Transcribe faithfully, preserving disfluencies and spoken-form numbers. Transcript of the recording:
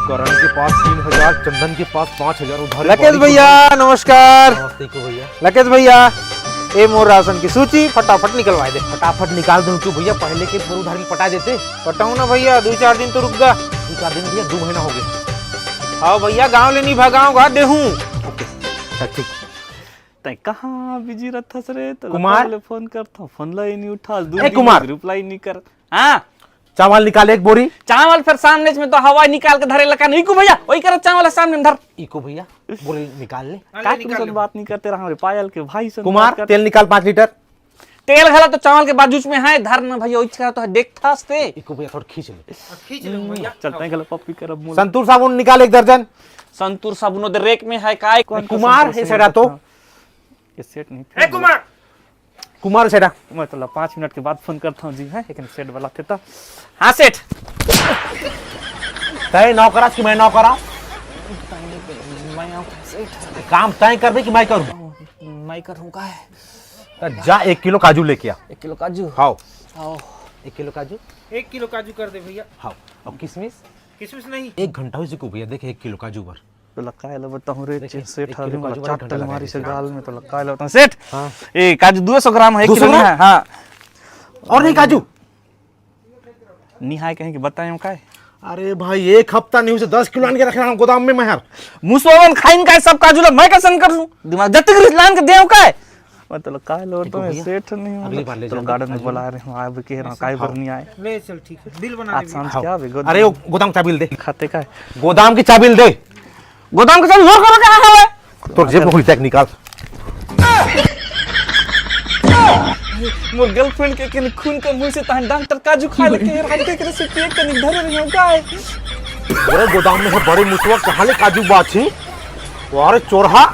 करण के पास तीन हजार, चंदन के पास पाँच हजार उधारी लकेश पड़ी। भैया, नमस्कार। नमस्ते को भैया। लकेश भैया, ए मोर राशन की सूची फटाफट निकलवा दे। फटाफट निकाल दूं क्यों भैया, पहले के पूरा उधारी पटा देते। पटाऊं ना भैया, दू चार दिन तो रुक जा। दू चार दिन भैया, दू महीना हो गया। हाव भैया, गांव ले नी भगाऊं गा देहूं। ओके, अच्छा ठीक। तैं कहाँ बिजी रथस रे? तो कुमार? ले फोन करथव, फोन ला ही नहीं उठा। दू ए, दिन कुमार। रिप्लाई नहीं कर। हाँ। चावल निकाल एक बोरी। चावल फिर सामने में तो हवा निकाल के धरे लगा नहीं को भैया, वही कर चावल है सामने में धर। इको भैया, बोरी निकाल ले। का तुमसे बात नहीं करते रहा रे पायल के भाई से कुमार, बात कर। तेल निकाल पाँच लीटर। तेल घला तो चावल के बाजूच में है, धर न भैया, ओइच करा तो है, देख थास ते। इको भैया थोड़ा खींच ले। खींच ले भैया। चलते हैं गला पप्पी करब मुल। संतूर साबुन निकाल एक दर्जन। संतूर साबुन ओदे रेक में है, काय? कुमार, ये सेड़ा तो। ये सेट नहीं ए कुमार। कुमार सेड़ा। मैं तो ला पाँच मिनट के बाद फोन करता हूँ जी, है एक सेट वाला थे तो। हाँ सेठ। तय नौकरास कि मैं नौकरा? मैं आऊँ सेठ। काम तय करबे कि मैं करूँ? मैं करूँ का है? त जा एक किलो काजू लेके आ। एक किलो काजू? हाव। हाव। एक किलो काजू? एक किलो काजू कर दे भैया। हाव। और किशमिश? किशमिश नहीं। एक घंटा हो चुका भैया, देख एक किलो काजू बर। तो लक्का है, लो बताऊँ रे, देख, सेठ एक आदमी किलो वाला काजू वाला चाट घंटा लगा मारी से दे। गाल में, तो लक्का है, लो बताऊँ सेठ। हाँ। ए, काजू दो सौ ग्राम है, एक किलो ग्राम? नहीं है, हाँ। और नहीं काजू? निहाय कहीं के बताएं काय? अरे भाई, एक हफ्ता नहीं हुई से दस किलो आन के रख रहा हूँ गोदाम में मैं हर। मुसवा मन खाइन काय सब काजू ला, मैं कैसन कर लूं? दिमाग जतिक रिस लान के देव काय? मैं तो काय लो तो भैया, सेठ नहीं हूँ। अगली बार ले तो जाना गार्डन में काजू। बुला रहे हूँ, आप के रहा काय भर नहीं आए। ले चल ठीक है, बिल बना आज दे शाम भैया। क्या भी अरे वो गोदाम चाबी दे। खाते काय? गोदाम की चाबी दे। गोदाम के चाबी जोर करो क्या है? तोर जेब में होई, देख निकाल। मोर गर्लफ्रेंड के कने खून कम होइसे तहन डॉक्टर काजू खा लेके यार, हम तेकरे से पेट कनिक धरे रही हूँ, काय? अरे गोदाम में है बड़े मुसवा, कहाँ ले काजू बाछी? अरे चोरहा।